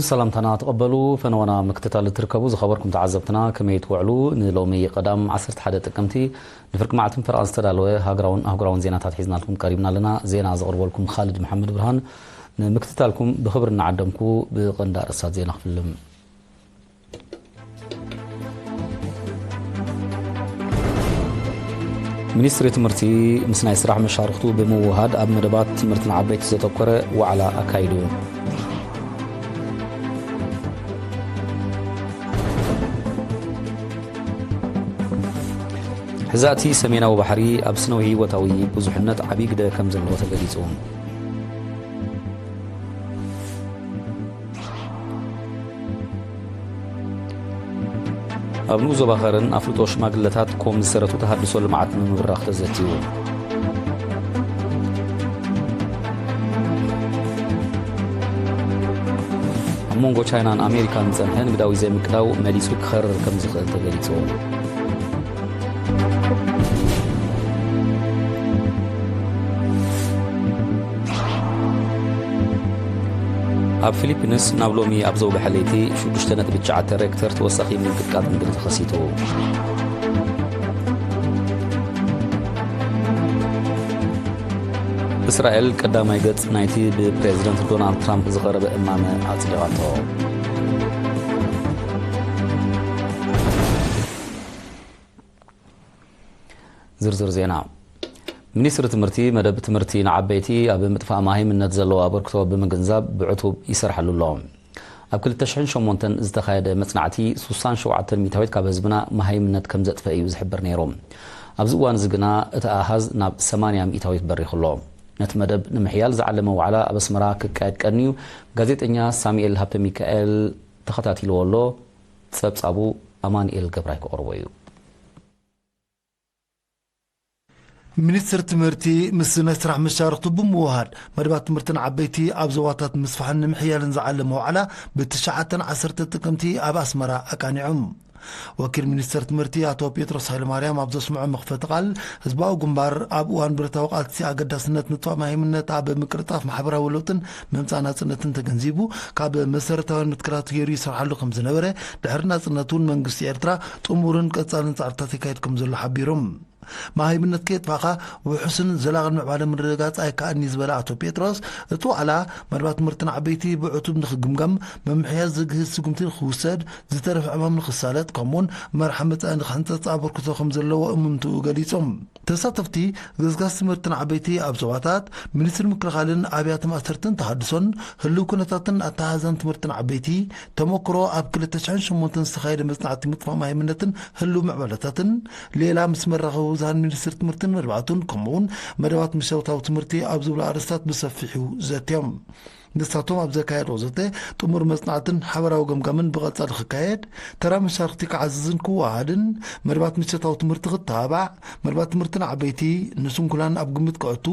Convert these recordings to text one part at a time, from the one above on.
ሰላምታና ተቐበሉ። ፈነወና ምክትታል እትርከቡ ዝኸበርኩም ተዓዘብትና ከመይ ትውዕሉ? ንሎሚ ቀዳም ዓሰርተ ሓደ ጥቅምቲ ንፍርቂ መዓልትን ፈረቓን ዝተዳለወ ሃገራውን ኣህጉራውን ዜናታት ሒዝናልኩም ቀሪብና ኣለና። ዜና ዘቕርበልኩም ኻልድ መሓመድ ብርሃን። ንምክትታልኩም ብኽብሪ እናዓደምኩ ብቐንዲ ኣርእስታት ዜና ክፍልም። ሚኒስትሪ ትምህርቲ ምስ ናይ ስራሕ መሻርኽቱ ብምውሃድ ኣብ መደባት ትምህርቲ ንዓበይቲ ዘተኮረ ዋዕላ ኣካይዱ። ሕዛእቲ ሰሜናዊ ባሕሪ ኣብ ስነው ህይወታዊ ብዙሕነት ዓብዪ ግደ ከም ዘለዎ ተገሊጹ። ኣብ ንኡስ ዞባ ኸረን ኣፍልጦ ሽማግለታት ኮም ዝሰረቱ ተሃድሶ ልምዓት ንምብራኽ ተዘትዩ። ኣብ መንጎ ቻይናን ኣሜሪካን ዝጸንሐ ንግዳዊ ዘይምቅዳው መሊሱ ክኸርር ከም ዝኽእል ተገሊጹ። ኣብ ፊሊፒንስ ናብ ሎሚ ኣብ ዘውግሐ ለይቲ ሽዱሽተ ነጥቢ ትሽዓተ ሬክተር ተወሳኺ ምንቅጥቃጥ ምድሪ ተኸሲቱ። እስራኤል ቀዳማይ ገጽ ናይቲ ብፕሬዝደንት ዶናልድ ትራምፕ ዝቐረበ እማመ ኣጽዲቓቶ። ዝርዝር ዜና። ሚኒስትሪ ትምህርቲ መደብ ትምህርቲ ንዓበይቲ ኣብ ምጥፋእ መሃይምነት ዘለዎ ኣበርክቶ ብምግንዛብ ብዕቱብ ይሰርሓሉ ኣሎ። ኣብ ክልተ ሽሕን ሸሞንተን ዝተኻየደ መጽናዕቲ፣ ሱሳን ሸውዓተን ሚእታዊት ካብ ህዝብና መሃይምነት ከም ዘጥፈ እዩ ዝሕብር ነይሩ። ኣብዚ እዋን እዚ ግና እቲ ኣሃዝ ናብ ሰማንያ ሚእታዊት በሪኹ ኣሎ። ነቲ መደብ ንምሕያል ዝዓለመ ዋዕላ ኣብ ኣስመራ ክካየድ ቀንዩ፣ ጋዜጠኛ ሳሙኤል ሃብተ ሚካኤል ተኸታቲልዎ ኣሎ። ጸብጻቡ ኣማኑኤል ገብራይ ክቐርቦ እዩ። ሚኒስትር ትምህርቲ ምስ ናይ ስራሕ መሻርኽቱ ብምውሃድ መደባት ትምህርቲ ንዓበይቲ ኣብ ዞባታት ምስፋሕን ንምሕያልን ዝዓለመ ዋዕላ ብትሽዓተን ዓሰርተ ጥቅምቲ ኣብ ኣስመራ ኣቃኒዖም። ወኪል ሚኒስትር ትምህርቲ ኣቶ ጴጥሮስ ሃይለማርያም ኣብ ዘስምዖ መኽፈቲ ቃል፣ ህዝባዊ ግንባር ኣብ እዋን ብረታዊ ቃልሲ ኣገዳስነት ምጥፋእ መሃይምነት ኣብ ምቅልጣፍ ማሕበራዊ ለውጥን ምምጻእ ናጽነትን ተገንዚቡ፣ ካብ መሰረታውያን መትከላት ገይሩ ይሰርሓሉ ከም ዝነበረ፣ ድሕሪ ናጽነት እውን መንግስቲ ኤርትራ ጥሙርን ቀጻልን ጻዕርታት የካይድ ከም ዘሎ ሓቢሮም። መሃይምነት ከየጥፋእካ ውሑስን ዘላቕን ምዕባለ ምርግጋጽ ኣይከኣልን እዩ ዝበለ ኣቶ ጴጥሮስ፣ እቲ ዋዕላ መደባት ትምህርቲ ንዓበይቲ ብዕቱብ ንኽግምገም፣ ምምሕያሽ ዝግህዝ ስጉምቲ ንኽውሰድ፣ ዝተረፈ ዕማም ንኽሳለጥ፣ ከምኡውን መርሓ መጻኢ ንኽሕንጸጽ ኣበርክቶ ከም ዘለዎ እምንትኡ ገሊጾም። ተሳተፍቲ ገስጋስ ትምህርቲ ንዓበይቲ ኣብ ዞባታት፣ ሚኒስትሪ ምክልኻልን ኣብያተ ማእሰርትን ተሃድሶን፣ ህልው ኩነታትን ኣተሓሕዛን ትምህርቲ ንዓበይቲ፣ ተመክሮ ኣብ ክልተ ሽሕን ሸሞንተን ዝተኻየደ መጽናዕቲ ምጥፋእ መሃይምነትን ህልው ምዕባለታትን፣ ሌላ ምስ መራኸቢ ብዙሃን ሚኒስትሪ ትምህርትን መደባቱን፣ ከምኡውን መደባት ምሸታዊ ትምህርቲ ኣብ ዝብሉ ኣርእስታት ብሰፊሑ ዘትዮም። ንሳቶም ኣብ ዘካየድዎ ዘተ፣ ጥሙር መጽናዕትን ሓበራዊ ገምጋምን ብቐጻሊ ክካየድ፣ ተራ መሻርኽቲ ክዓዝዝን ክወሃሃድን፣ መደባት ምሸታዊ ትምህርቲ ክተባባዕ፣ መደባት ትምህርቲ ንዓበይቲ ንስንኩላን ኣብ ግምት ከእቱ፣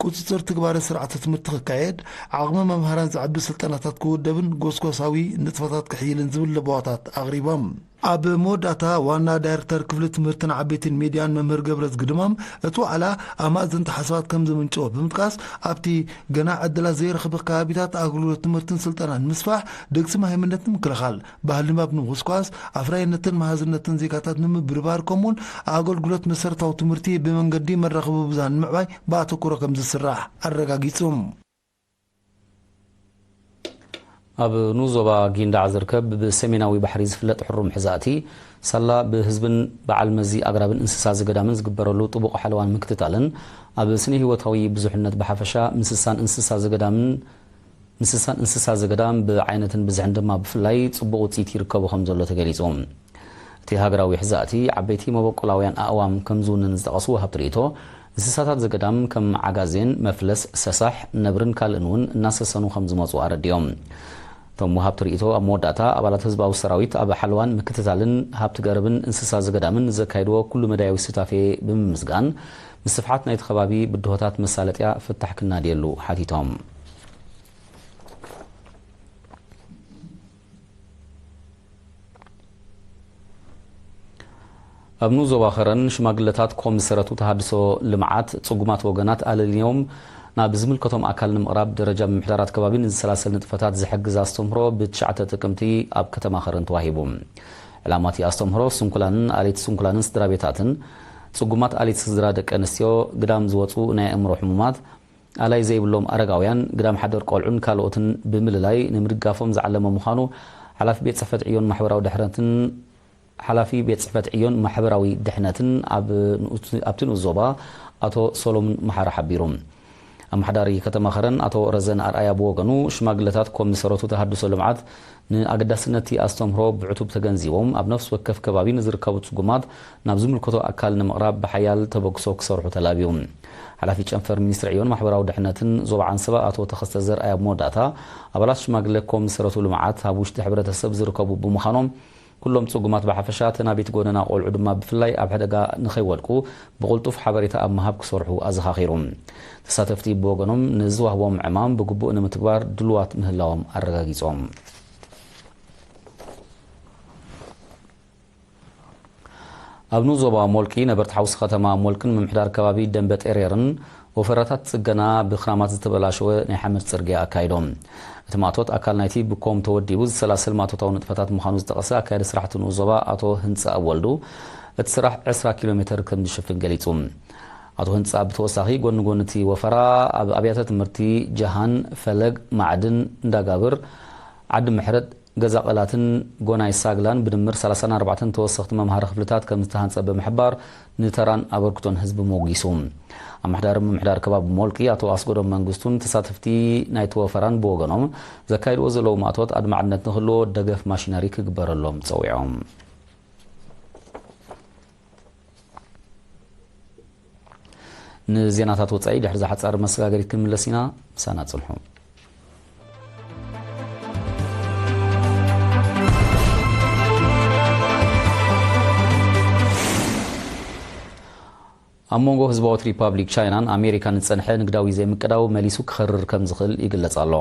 ቁጽጽር ትግባረ ስርዓተ ትምህርቲ ክካየድ፣ ዓቕሚ መምሃራን ዘዕቢ ስልጠናታት ክውደብን ጎስጓሳዊ ንጥፈታት ክሕይልን ዝብል ለበዋታት ኣቕሪቦም። ኣብ መወዳእታ ዋና ዳይሬክተር ክፍሊ ትምህርትን ዓበይትን ሚድያን መምህር ገብረዝጊ ድማም እቲ ዋዕላ ኣማእዘንቲ ሓሳባት ከም ዘመንጨወ ብምጥቃስ ኣብቲ ገና ዕድላት ዘይረኸበ ከባቢታት ኣገልግሎት ትምህርትን ስልጠናን ንምስፋሕ፣ ድግሲ መሃይምነት ንምክልኻል፣ ባህሊ ንባብ ንምኹስኳስ፣ ኣፍራይነትን መሃዝነትን ዜጋታት ንምብርባር ከምኡውን ኣገልግሎት መሰረታዊ ትምህርቲ ብመንገዲ መራኸቢ ብዙሃን ንምዕባይ ብኣተኩሮ ከም ዝስራሕ ኣረጋጊጹ። ኣብ ንኡስ ዞባ ጊንዳዕ ዝርከብ ብሰሜናዊ ባሕሪ ዝፍለጥ ሕሩም ሕዛእቲ ሳላ ብህዝብን በዓል መዚ ኣግራብን እንስሳ ዘገዳምን ዝግበረሉ ጥቡቕ ሓለዋን ምክትታልን ኣብ ስነ ህይወታዊ ብዙሕነት ብሓፈሻ ምስሳን እንስሳ ዘገዳምን ምስሳን እንስሳ ዘገዳም ብዓይነትን ብዝሕን ድማ ብፍላይ ጽቡቕ ውጽኢት ይርከቦ ከም ዘሎ ተገሊጹ። እቲ ሃገራዊ ሕዛእቲ ዓበይቲ መበቆላውያን ኣእዋም ከም ዝውንን ዝጠቐሱ ወሃብቲ ርእይቶ፣ እንስሳታት ዘገዳም ከም ዓጋዜን፣ መፍለስ፣ ሰሳሕ፣ ነብርን ካልእን እውን እናሰሰኑ ከም ዝመጹ ኣረዲኦም። እቶም ወሃብቲ ርእይቶ ኣብ መወዳእታ ኣባላት ህዝባዊ ሰራዊት ኣብ ሓለዋን ምክትታልን ሃብቲ ገረብን እንስሳ ዘገዳምን ዘካየድዎ ኩሉ መዳያዊ ስታፌ ብምምስጋን፣ ምስፍሓት ናይቲ ከባቢ ብድሆታት መሳለጥያ ፍታሕ ክናድየሉ ሓቲቶም። ኣብ ንኡስ ዞባ ኸረን ሽማግለታት ኮም ዝሰረቱ ተሃድሶ ልምዓት ጽጉማት ወገናት ኣለልዮም ናብ ዝምልከቶም ኣካል ንምቕራብ ደረጃ ምምሕዳራት ከባቢ ንዝሰላሰል ንጥፈታት ዝሕግዝ ኣስተምህሮ ብትሽዓተ ጥቅምቲ ኣብ ከተማ ኸረን ተዋሂቡ። ዕላማ እቲ ኣስተምህሮ ስንኩላንን ኣሌት ስንኩላንን ስድራ ቤታትን፣ ጽጉማት ኣሌት ስድራ ደቂ ኣንስትዮ፣ ግዳም ዝወጹ ናይ ኣእምሮ ሕሙማት፣ ኣላይ ዘይብሎም ኣረጋውያን፣ ግዳም ሓደር ቆልዑን ካልኦትን ብምልላይ ንምድጋፎም ዝዓለመ ምዃኑ ሓላፊ ቤት ጽሕፈት ዕዮን ማሕበራዊ ድሕነትን ሓላፊ ቤት ጽሕፈት ዕዮን ማሕበራዊ ድሕነትን ኣብ ንኡት-፣ ኣብቲ ንኡስ ዞባ ኣቶ ሶሎሙን መሓሪ ሓቢሩ። ኣመሓዳሪ ከተማ ኸረን ኣቶ ረዘን ኣርኣያ ብወገኑ፣ ሽማግለታት ኮም ዝሰረቱ ተሃድሶ ልምዓት ንኣገዳስነት እቲ ኣስተምህሮ ብዕቱብ ተገንዚቦም፣ ኣብ ነፍሲ ወከፍ ከባቢ ንዝርከቡ ጽጉማት ናብ ዝምልከቶ ኣካል ንምቕራብ ብሓያል ተበግሶ ክሰርሑ ተላብዩ። ሓላፊ ጨንፈር ሚኒስትሪ ዕዮን ማሕበራዊ ድሕነትን ዞባ ዓንሰባ ኣቶ ተኸስተ ዘርኣያ ብመወዳእታ፣ ኣባላት ሽማግለ ኮም ዝሰረቱ ልምዓት ኣብ ውሽጢ ሕብረተሰብ ዝርከቡ ብምዃኖም፣ ኩሎም ጽጉማት ብሓፈሻ፣ ተናቢት ጎደና ቆልዑ ድማ ብፍላይ ኣብ ሕደጋ ንኸይወድቁ ብቕልጡፍ ሓበሬታ ኣብ ምሃብ ክሰርሑ ኣዘኻኺሩ። ተሳተፍቲ ብወገኖም ንዝዋህቦም ዕማም ብግቡእ ንምትግባር ድልዋት ምህላዎም ኣረጋጊጾም። ኣብ ንኡስ ዞባ ሞልቂ ነበርቲ ሓውሲ ከተማ ሞልቅን ምምሕዳር ከባቢ ደንበ ጤሬርን ወፈራታት ጽገና ብክራማት ዝተበላሸወ ናይ ሓመድ ጽርግያ ኣካይዶም። እቲ ማእቶት ኣካል ናይቲ ብኮም ተወዲቡ ዝሰላሰል ማእቶታዊ ንጥፈታት ምዃኑ ዝጠቐሰ ኣካያዲ ስራሕቲ ንኡስ ዞባ ኣቶ ህንጻእ ወልዱ፣ እቲ ስራሕ ዕስራ ኪሎ ሜተር ከም ዝሽፍን ገሊጹ። ኣቶ ህንጻእ ብተወሳኺ ጎኒ ጎኒ እቲ ወፈራ ኣብ ኣብያተ ትምህርቲ ጀሃን፣ ፈለግ፣ ማዕድን፣ እንዳጋብር፣ ዓዲ ምሕረት፣ ገዛ ቐላትን ጎናይ ሳግላን ብድምር ሰላሳን ኣርባዕተን ተወሰኽቲ መምሃሪ ክፍልታት ከም ዝተሃንጸ ብምሕባር፣ ንተራን ኣበርክቶን ህዝቢ ሞጒሱ። ኣመሓዳሪ ምምሕዳር ከባቢ ሞልቂ ኣቶ ኣስገዶም መንግስቱን ተሳተፍቲ ናይቲ ወፈራን ብወገኖም፣ ዘካይድዎ ዘለዉ ማእቶት ኣድማዕነት ንክህልዎ ደገፍ ማሽነሪ ክግበረሎም ጸዊዖም። ንዜናታት ወጻኢ ድሕሪ ዝሓጻር መሰጋገሪት ክንምለስ ኢና። ምሳና ጽንሑ። ኣብ መንጎ ህዝባዊት ሪፓብሊክ ቻይናን ኣሜሪካን ዝጸንሐ ንግዳዊ ዘይምቅዳው መሊሱ ክኸርር ከም ዝኽእል ይግለጽ ኣሎ።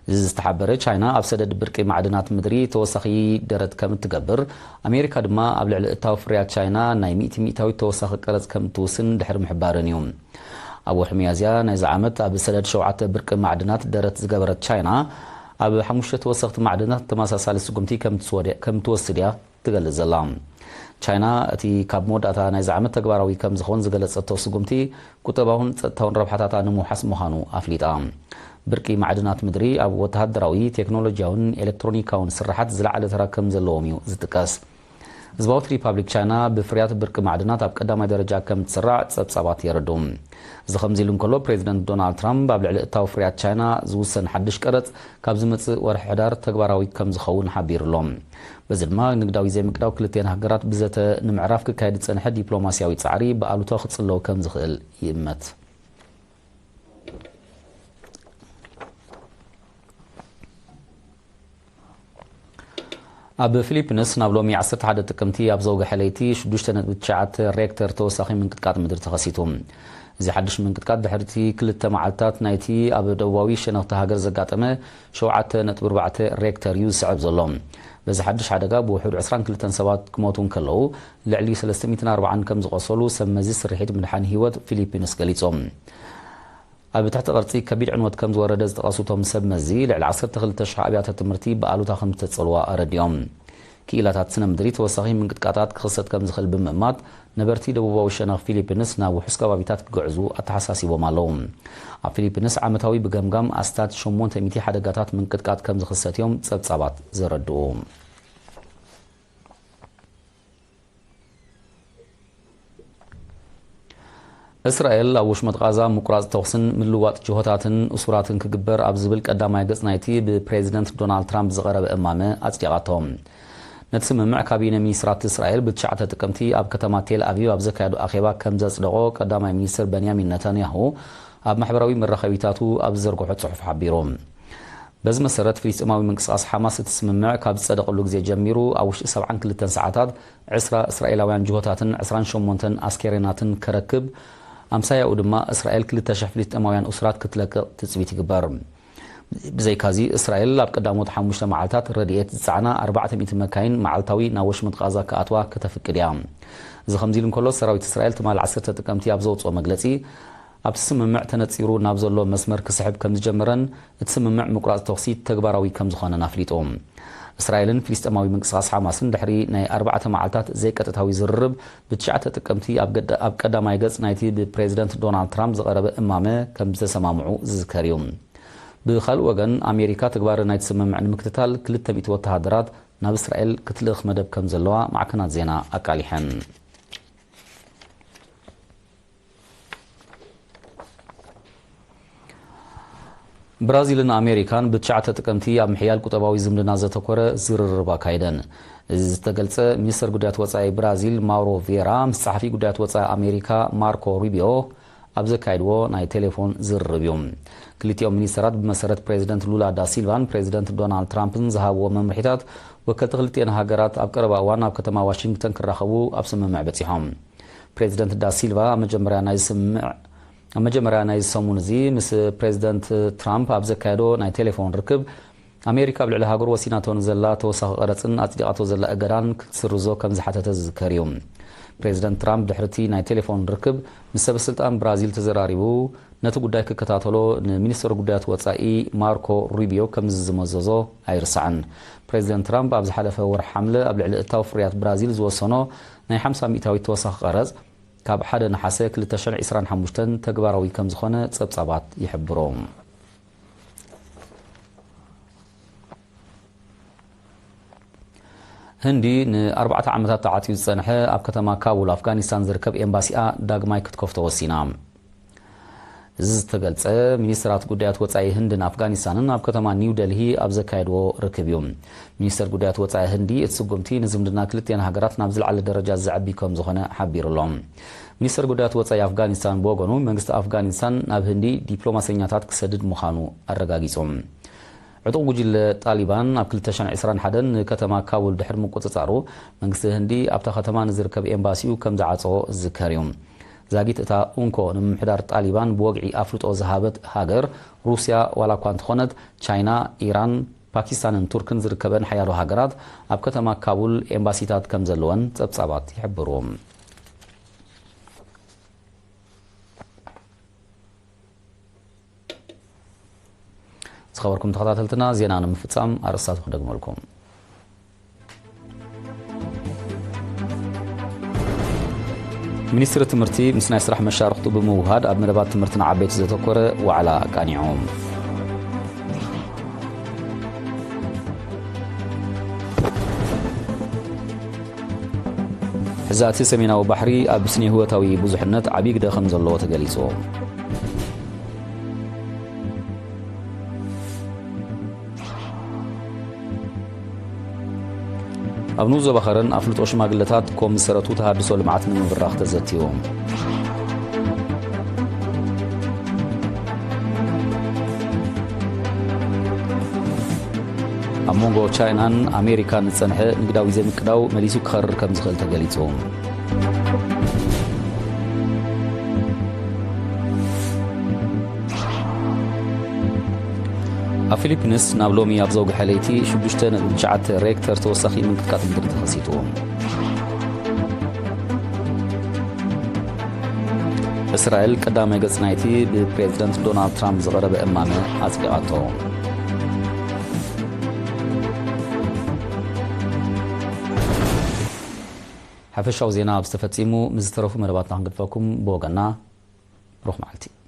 እዚ ዝተሓበረ፣ ቻይና ኣብ ሰደድ ብርቂ ማዕድናት ምድሪ ተወሳኺ ደረት ከም እትገብር፣ ኣሜሪካ ድማ ኣብ ልዕሊ እታዊ ፍርያት ቻይና ናይ ሚእቲ ሚእታዊት ተወሳኺ ቀረጽ ከም እትውስን ድሕሪ ምሕባርን እዩ። ኣብ ወርሒ ሚያዝያ ናይዚ ዓመት ኣብ ሰደድ ሸውዓተ ብርቂ ማዕድናት ደረት ዝገበረት ቻይና፣ ኣብ ሓሙሽተ ተወሰኽቲ ማዕድናት ተመሳሳሊ ስጉምቲ ከም ትወስድ እያ ትገልጽ ዘላ። ቻይና እቲ ካብ መወዳእታ ናይዚ ዓመት ተግባራዊ ከም ዝኸውን ዝገለጸቶ ስጉምቲ፣ ቁጠባውን ጸጥታውን ረብሓታታ ንምውሓስ ምዃኑ ኣፍሊጣ። ብርቂ ማዕድናት ምድሪ ኣብ ወተሃደራዊ፣ ቴክኖሎጂያውን ኤሌክትሮኒካውን ስርሓት ዝለዓለ ተራ ከም ዘለዎም እዩ ዝጥቀስ። ህዝባዊት ሪፓብሊክ ቻይና ብፍርያት ብርቂ ማዕድናት ኣብ ቀዳማይ ደረጃ ከም እትስራዕ ጸብጻባት የረድኡ። እዚ ከምዚ ኢሉ እንከሎ፣ ፕሬዚደንት ዶናልድ ትራምፕ ኣብ ልዕሊ እታዊ ፍርያት ቻይና ዝውሰን ሓድሽ ቀረጽ ካብ ዝመጽእ ወርሒ ሕዳር ተግባራዊ ከም ዝኸውን ሓቢሩ ኣሎ። በዚ ድማ ንግዳዊ ዘይምቅዳው ክልቲኤን ሃገራት ብዘተ ንምዕራፍ ክካየድ ዝጸንሐ ዲፕሎማስያዊ ጻዕሪ ብኣሉታ ክጽለዉ ከም ዝኽእል ይእመት። ኣብ ፊሊፒንስ ናብ ሎሚ ዓሰርተ ሓደ ጥቅምቲ ኣብ ዘውግሐ ለይቲ ሽዱሽተ ነጥቢ ትሽዓተ ሬክተር ተወሳኺ ምንቅጥቃጥ ምድሪ ተኸሲቱ። እዚ ሓድሽ ምንቅጥቃጥ ድሕሪቲ ክልተ መዓልታት ናይቲ ኣብ ደቡባዊ ሸነኽቲ ሃገር ዘጋጠመ ሸውዓተ ነጥቢ ኣርባዕተ ሬክተር እዩ ዝስዕብ ዘሎ። በዚ ሓድሽ ሓደጋ ብውሑድ ዕስራን ክልተን ሰባት ክሞቱ እንከለዉ፣ ልዕሊ ሰለስተ ሚእትን ኣርባዓን ከም ዝቖሰሉ ሰብ መዚ ስርሒት ምድሓን ህይወት ፊሊፒንስ ገሊጾም። ኣብ ትሕቲ ቅርጺ ከቢድ ዕንወት ከም ዝወረደ ዝጠቐሱ እቶም ሰብ መዚ፣ ልዕሊ ዓሰርተ ክልተ ሽሕ ኣብያተ ትምህርቲ ብኣሉታ ከም ዝተጸልዋ ኣረዲኦም። ክኢላታት ስነ ምድሪ ተወሳኺ ምንቅጥቃጣት ክኽሰት ከም ዝኽእል ብምእማት፣ ነበርቲ ደቡባዊ ሸነኽ ፊሊፒንስ ናብ ውሑስ ከባቢታት ክግዕዙ ኣተሓሳሲቦም ኣለዉ። ኣብ ፊሊፒንስ ዓመታዊ ብገምጋም ኣስታት ሸሞንተ ሚእቲ ሓደጋታት ምንቅጥቃጥ ከም ዝኽሰት እዮም ጸብጻባት ዘረድኡ። እስራኤል ኣብ ወሽመጥ ቓዛ ምቁራጽ ተኹስን ምልዋጥ ጅሆታትን እሱራትን ክግበር ኣብ ዝብል ቀዳማይ ገጽ ናይቲ ብፕሬዚደንት ዶናልድ ትራምፕ ዝቐረበ እማመ ኣጽዲቓቶ። ነቲ ስምምዕ ካቢነ ሚኒስትራት እስራኤል ብትሽዓተ ጥቅምቲ ኣብ ከተማ ቴል ኣቪቭ ኣብ ዘካየዶ ኣኼባ ከም ዘጽደቖ ቀዳማይ ሚኒስትር በንያሚን ነታንያሁ ኣብ ማሕበራዊ መራኸቢታቱ ኣብ ዝዘርግሖ ጽሑፍ ሓቢሩ። በዚ መሰረት፣ ፍልስጤማዊ ምንቅስቓስ ሓማስ እቲ ስምምዕ ካብ ዝጸደቐሉ ግዜ ጀሚሩ ኣብ ውሽጢ ሰብዓን ክልተን ሰዓታት ዕስራ እስራኤላውያን ጅሆታትን ዕስራን ሸሞንተን ኣስከሬናትን ከረክብ፣ ኣምሳያኡ ድማ እስራኤል ክልተ ሽሕ ፍልስጤማውያን እሱራት ክትለቅቕ ትጽቢት ይግበር። ብዘይካዚ፣ እስራኤል ኣብ ቀዳሞት ሓሙሽተ መዓልታት ረድኤት ዝጸዓና ኣርባዕተ ሚእቲ መካይን መዓልታዊ ናብ ወሽመጥ ቓዛ ክኣትዋ ከተፍቅድ እያ። እዚ ከምዚ ኢሉ እንከሎ፣ ሰራዊት እስራኤል ትማሊ ዓሰርተ ጥቅምቲ ኣብ ዘውጽኦ መግለጺ፣ ኣብቲ ስምምዕ ተነጺሩ ናብ ዘሎ መስመር ክስሕብ ከም ዝጀመረን እቲ ስምምዕ ምቁራጽ ተኹሲ ተግባራዊ ከም ዝኾነን ኣፍሊጡ። እስራኤልን ፍልስጤማዊ ምንቅስቓስ ሓማስን ድሕሪ ናይ ኣርባዕተ መዓልታት ዘይቀጥታዊ ዝርርብ፣ ብትሽዓተ ጥቅምቲ ኣብ ገዳ-፣ ኣብ ቀዳማይ ገጽ ናይቲ ብፕሬዚደንት ዶናልድ ትራምፕ ዝቐረበ እማመ ከም ዝተሰማምዑ ዝዝከር እዩ። ብኻልእ ወገን፣ ኣሜሪካ ተግባር ናይቲ ስምምዕ ንምክትታል ክልተ ሚእቲ ወተሃደራት ናብ እስራኤል ክትልእኽ መደብ ከም ዘለዋ ማዕከናት ዜና ኣቃሊሐን። ብራዚልን ኣሜሪካን ብትሽዓተ ጥቅምቲ ኣብ ምሕያል ቁጠባዊ ዝምድና ዘተኮረ ዝርርብ ኣካይደን። እዚ ዝተገልጸ፣ ሚኒስተር ጉዳያት ወጻኢ ብራዚል ማውሮ ቪየራ ምስ ጸሓፊ ጉዳያት ወጻኢ ኣሜሪካ ማርኮ ሩቢዮ ኣብ ዘካየድዎ ናይ ቴሌፎን ዝርርብ እዩ። ክልቲኦም ሚኒስተራት፣ ብመሰረት ፕሬዚደንት ሉላ ዳ ሲልቫን ፕሬዚደንት ዶናልድ ትራምፕን ዝሃብዎ መምርሒታት፣ ወከልቲ ክልቲኤን ሃገራት ኣብ ቀረባ እዋን ኣብ ከተማ ዋሽንግተን ክራኸቡ ኣብ ስምምዕ በጺሖም። ፕሬዚደንት ዳ ሲልቫ ኣብ መጀመርያ ናይ ስምምዕ ኣብ መጀመርያ ናይዚ ሰሙን እዚ ምስ ፕሬዚደንት ትራምፕ ኣብ ዘካየዶ ናይ ቴሌፎን ርክብ፣ ኣሜሪካ ኣብ ልዕሊ ሃገሩ ወሲናቶ ንዘላ ተወሳኺ ቀረጽን ኣጽዲቓቶ ዘላ እገዳን ክትስርዞ ከም ዝሓተተ ዝዝከር እዩ። ፕሬዚደንት ትራምፕ ድሕሪ እቲ ናይ ቴሌፎን ርክብ ምስ ሰበ ስልጣን ብራዚል ተዘራሪቡ፣ ነቲ ጉዳይ ክከታተሎ ንሚኒስትር ጉዳያት ወጻኢ ማርኮ ሩቢዮ ከም ዝመዘዞ ኣይርሳዕን። ፕሬዚደንት ትራምፕ ኣብ ዝሓለፈ ወርሒ ሓምለ ኣብ ልዕሊ እታው ፍርያት ብራዚል ዝወሰኖ ናይ ሓምሳ ሚእታዊት ተወሳኺ ቀረጽ፣ ካብ ሓደ ነሓሰ ክልተ ሽሕን ዕስራን ሓሙሽተን ተግባራዊ ከም ዝኾነ ጸብጻባት ይሕብሩ። ህንዲ ንኣርባዕተ ዓመታት ተዓጽዩ ዝጸንሐ ኣብ ከተማ ካቡል ኣፍጋኒስታን ዝርከብ ኤምባሲኣ ዳግማይ ክትከፍቶ ወሲና። እዚ ዝተገልጸ፣ ሚኒስትራት ጉዳያት ወጻኢ ህንድን ኣፍጋኒስታንን ኣብ ከተማ ኒው ደልሂ ኣብ ዘካየድዎ ርክብ እዩ። ሚኒስተር ጉዳያት ወጻኢ ህንዲ፣ እቲ ስጉምቲ ንዝምድና ክልቲኤን ሃገራት ናብ ዝለዓለ ደረጃ ዘዕቢ ከም ዝኾነ ሓቢሩ ኣሎ። ሚኒስተር ጉዳያት ወጻኢ ኣፍጋኒስታን ብወገኑ፣ መንግስቲ ኣፍጋኒስታን ናብ ህንዲ ዲፕሎማሰኛታት ክሰድድ ምዃኑ ኣረጋጊጹ። ዕጡቕ ጉጅለ ጣሊባን ኣብ ክልተ ሽሕን ዕስራን ሓደን ንከተማ ካቡል ድሕሪ ምቁጽጻሩ፣ መንግስቲ ህንዲ ኣብታ ከተማ ንዝርከብ ኤምባሲኡ ከም ዝዓጸዎ ዝዝከር እዩ። ዛጊት እታ ኡንኮ ንምምሕዳር ጣሊባን ብወግዒ ኣፍልጦ ዝሃበት ሃገር ሩስያ ዋላ እኳ እንተኾነት፣ ቻይና፣ ኢራን፣ ፓኪስታንን ቱርክን ዝርከበን ሓያሎ ሃገራት ኣብ ከተማ ካቡል ኤምባሲታት ከም ዘለወን ጸብጻባት ይሕብሩ። ዝኸበርኩም ተኸታተልትና፣ ዜና ንምፍጻም ኣርእስታቱ ክደግመልኩም። ሚኒስትሪ ትምህርቲ ምስ ናይ ስራሕ መሻርኽቱ ብምውሃድ ኣብ መደባት ትምህርቲ ንዓበይቲ ዘተኮረ ዋዕላ ኣቃኒዑ። ሕዛእቲ ሰሜናዊ ባሕሪ ኣብ ስነ-ህይወታዊ ብዙሕነት ዓቢ ግደ ከም ዘለዎ ተገሊጹ። ኣብ ንኡስ ዞባ ከረን ኣፍልጦ ሽማግለታት ኮም ዝሰረቱ ተሃድሶ ልምዓት ንምብራኽ ተዘትዩ። ኣብ መንጎ ቻይናን ኣሜሪካን ዝጸንሐ ንግዳዊ ዘይምቅዳው መሊሱ ክኸርር ከም ዝኽእል ተገሊጹ። ኣብ ፊሊፒንስ ናብ ሎሚ ኣብ ዘውግሐ ለይቲ ሽዱሽተ ነጥቢ ትሽዓተ ሬክተር ተወሳኺ ምንቅጥቃጥ ምድሪ ተኸሲቱ። እስራኤል ቀዳማይ ገጽ ናይቲ ብፕሬዝደንት ዶናልድ ትራምፕ ዝቐረበ እማመ ኣጽዲቓቶ። ሓፈሻዊ ዜና ኣብዚ ተፈጺሙ። ምስ ዝተረፉ መደባትና ክንገድፈኩም፣ ብወገንና ብሩኽ መዓልቲ።